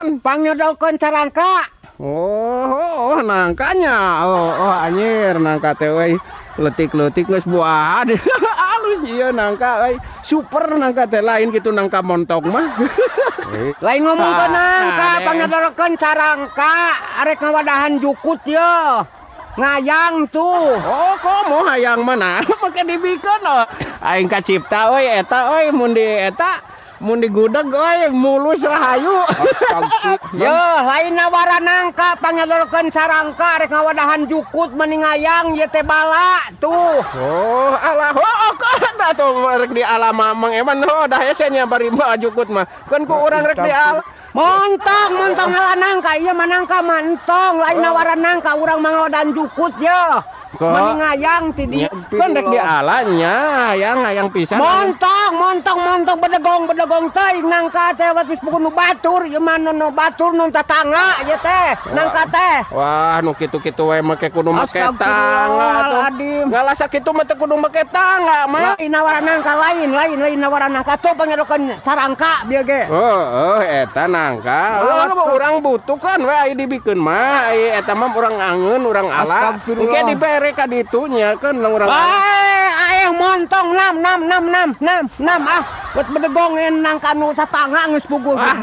Pangnyodokeun carangka. Oh, nangkanya. Oh, anjir, nangka teh euy. Leutik-leutik geus buahan. Alus ieu nangka euy. Super nangka teh, lain gitu nangka montok mah. Lain ngomong ke Ah, nangka, ah, pangnyodokeun carangka, arek ngawadahan jukut ye. Ngayang tuh. Oh, komo hayang mana? Make dibikeun oh. Aing kacipta euy eta euy, mun di eta, mun digudeg euy, mulus rahayu. Yo, lain nawaran nangka, pangnyodokeun carangka arek ngawadahan jukut, meni ngayang ye teh, bala tuh. Oh, alah, oh, kan atuh rek di alam Mang Eman, oh, dah hese nya bari mah jukut mah. Kan ku urang rek di ala. Montong, montong ngala nangka, iya mah nangka mah entong, lain nawaran nangka, urang mah ngawadan jukut ye. Kok? Meni ngayang ti di. Kan rek di ala nya, hayang hayang pisan. Montong, montong, montong, bedegong, bedegong teuing nangka teh, watis pukul nu batur, ieu mah nu batur, nu tatangga ieu teh, nangka teh. Wah, nu kitu-kitu we make kudu make tangga atuh. Astagfirullahaladzim. Ngalah sakitu mah teu kudu make tangga mah. Lain nawaran nangka, lain, lain, lain nawaran nangka tuh, pangnyodokeun carangka bieu ge. Oh, eta nangka. Oh, urang butuh kan we ai dibikeun mah, ai eta mah urang angeun, urang ala. Astagfirullah. Engke dibere ka ditunya kan urang. Eh, eh, montong nam nam nam nam nam nam ah, buat bedegong nangka nu tatangga geus puguh. Ah.